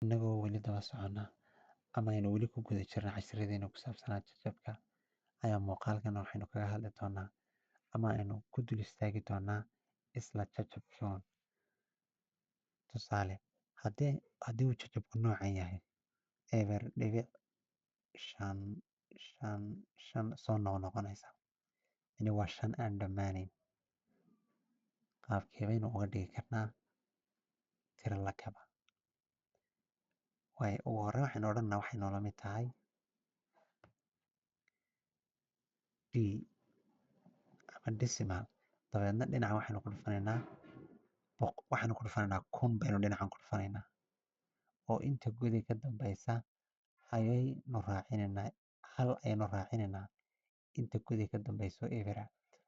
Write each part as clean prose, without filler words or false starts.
Inagoo weli daba socona ama aynu weli ku guda jirna casharradeena ku saabsanaa jajabka, ayaa muuqaalkan waxaynu kaga hadli doonaa ama aynu ku dul istaagi doonaa isla jajabkan. Tusaale, haddii uu jajabku noocan yahay 0.555 soo noqnoqonaysa, yani waa 5 aan dhammaanayn, qaabkee baynu uga dhigi karnaa tiro lakaba? Waayo, ugu horreyn waxaynu odhanaa waxay noola mid tahay d ama decimal, dabeedna dhinaca waxaynu ku dhufanaynaa waxaynu ku dhufanaynaa 1000 baynu dhinacan ku dhufanaynaa, oo inta gudi ka dambaysa ayaynu raacinaynaa, hal ayaynu raacinaynaa inta gudi ka dambayso ebera.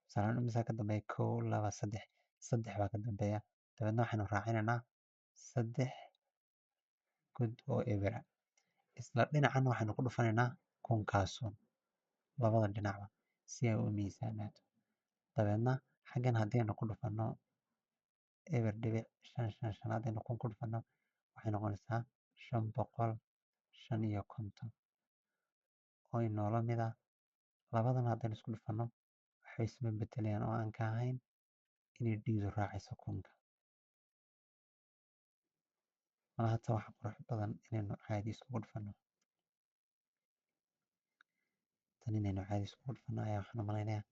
Tusaale, imisa ka dambeeya? 1, 2, 3, 3 baa ka dambeeya, dabeedna waxaynu raacinaynaa 3 god oo ebera. Isla dhinacan waxaynu ku dhufanaynaa kunkaasun, labada dhinacba si ay u miisaanaato. Dabeedna xaggan haddii aynu ku dhufano 0.555, haddaynu 1000 ku dhufano, waxay noqonaysaa 555 oo inoola mid ah. Labadan haddaynu isku dhufano waxay isma bedelayaan oo aan ka ahayn inay dhiidu raacayso kunka. Malaha hata waxa qurux badan inaynu caadi iskugu dhufano. Tan inaynu caadi iskugu dhufano ayaa waxaan u malaynayaa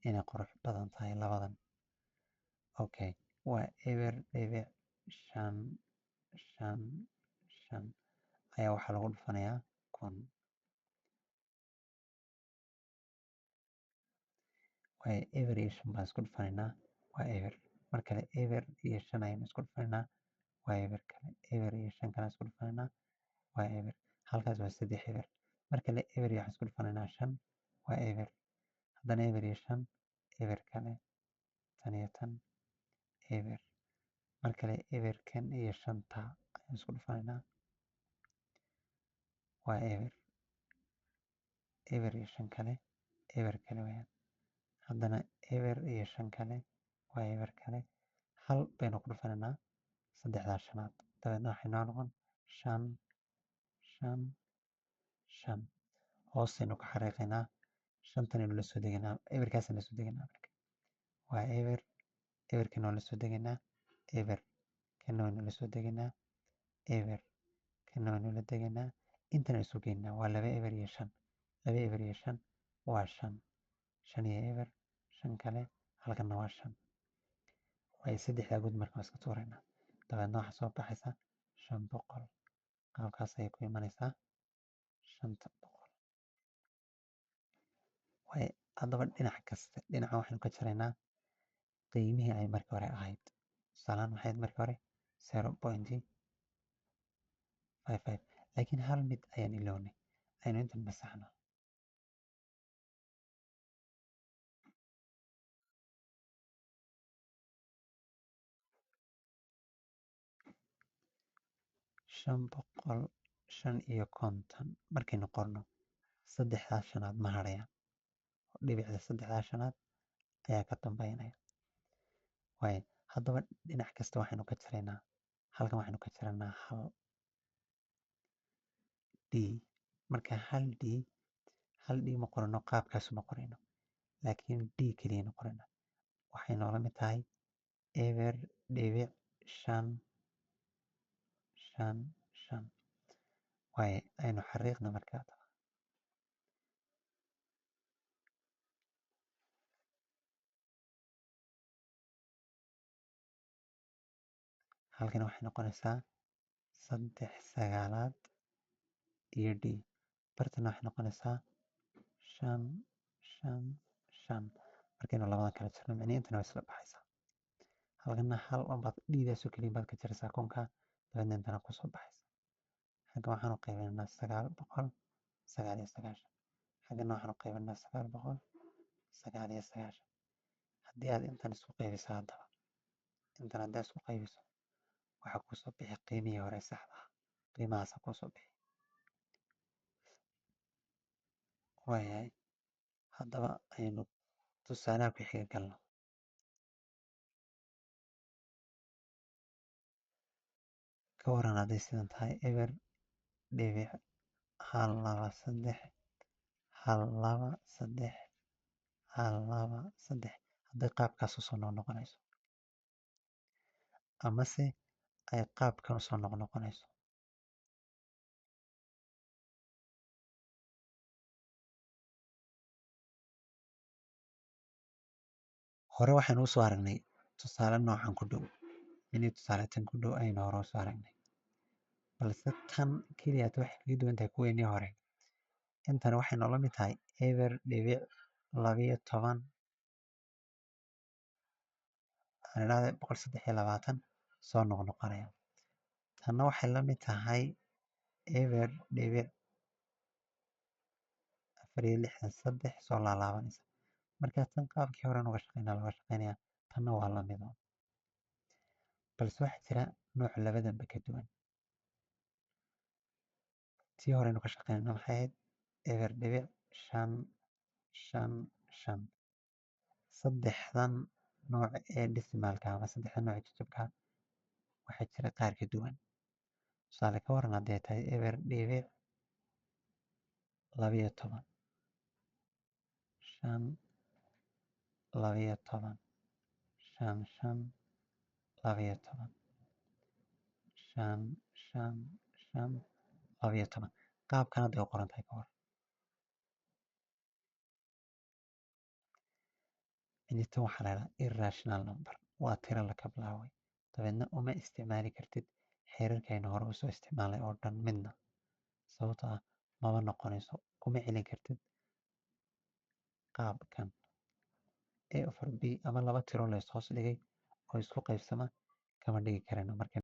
inay qurux badan tahay labadan. Okay, waa 0.555 ayaa waxaa lagu dhufanayaa 1000. Waayo, eber iyo 5 baan isku dhufanaynaa, waa eber. Mar kale eber iyo 5 ayaynu isku dhufanaynaa, waa eber kale. Eber iyo 5 kale isku dhufanaynaa, waa eber. Halkaas waa 3 eber. Mar kale eber iyo waxaan isku dhufanaynaa 5, waa eber. Haddana eber iyo 5, eber kale. Tan iyo tan, eber. Mar kale eberkan iyo 5ta ayaan isku dhufanaynaa, waa eber. Eber iyo 5 kale, eber kale weeyaan. Haddana eber iyo 5 kale, waa eber kale. Hal baynu ku dhufanaynaa saddexdaa shanaad, dabeedna waxay noo noqon 5 5 5. Hoosaynu ka xariiqaynaa, shantanaynu la soo degaynaa, eberkaasaynu la soo degaynaa. Marka waa eber, eberkan waa la soo degaynaa, eber kana waynu la soo degaynaa, eber kana waynu la degaynaa, intana isu geynaa waa 2 eber iyo 5, 2 eber iyo 5 waa 5, 5 iyo eber, 5 kale, halkanna waa 5. Waayo, saddexdaa gud marka waa iska tuuraynaa, dabeedna waxaa soo baxaysa 500. Qaabkaas ayay ku imanaysaa 500. Waayo, haddaba dhinac kasta dhinaca waxaynu ka jaraynaa qiimihii ay markii hore ahayd. Tusaalehaan maxay ahayd markii hore? 0.55. Laakiin hal mid ayaan ilownay, aynu intan masaxno. 555 markaynu qorno, saddexdaa shanaad ma harayaan, dhibicda saddexdaa shanaad ayaa ka dambeynaya. Waayo, haddaba dhinac kasta waxaynu ka jaraynaa, halkan waxaynu ka jaraynaa hal d. Marka hal d, hal d ma qorano, qaabkaas ma qorayno, laakiin d keliyaynu qoraynaa. Waxay noola mid tahay 0.555. Waayo, aynu xariiqna markaa haddaba. Halkan waxay noqonaysaa 3 sagaalaad iyo d. Bartana waxay noqonaysaa 5 5 5. Markaynu labadan kala jarno, micnihi intana way isla baxaysaa. Halkana hal unbaad dhiidaasoo keliya baad ka jaraysaa kunka, dabeedna intana kusoo baxaysa. Xagga waxaanu qaybinaynaa 999, xaggana waxaanu qaybinaynaa 999. Haddii aad intan isku qaybiso, haddaba intan haddaad isku qaybiso, waxaa kusoo bixi qiimihii hore saxda ah, qiimahaasa kusoo bixi. Waayahay, haddaba aynu tusaalaha ku xiga galno. Ka waran hadday sidan tahay 0.123 123 123, hadday qaabkaas usoo noqnoqonayso amase ay qaabkan usoo noqnoqonayso? Hore waxaynu usoo aragnay tusaale noocan ku dhow, mini tusaale tan ku dhow ayaynu hore usoo aragnay, balse tan keliyaata waxay kaga duwan tahay kuweenii hore. Intan waxay noola mid tahay 0.12, aan idhahda 123 soo noqnoqonaya. Tanna waxay la mid tahay 0.643 soo laalaabanaysa. Marka tan qaabkii hore uga shaqeynaa looga shaqeynaya, tanna waa la mid, balse waxaa jira nooc labadanba ka duwan. Tii horeynu ka shaqeynayna maxay ahayd? 0.555. Saddexdan nooc ee decimalka ama saddexdan nooc ee jajabka waxaa jira qaar ka duwan. Tusaale, ka waran hadday tahay 0.12 5 12 5 5 12 5 5 5 12, qaabkan hadday u qoran tahay ka waran? Tan waxaa la yidhaha irrational number, waa tiro la kablaaway. Dabeedna uma isticmaali kartid xeerarkaynu hore usoo isticmaalnay oo dhan midna, sababtoo ah maba noqonayso, kuma celin kartid qaabkan a over b ama laba tiro la is hoos dhigay oo isku qaybsama kama dhigi karayno marka.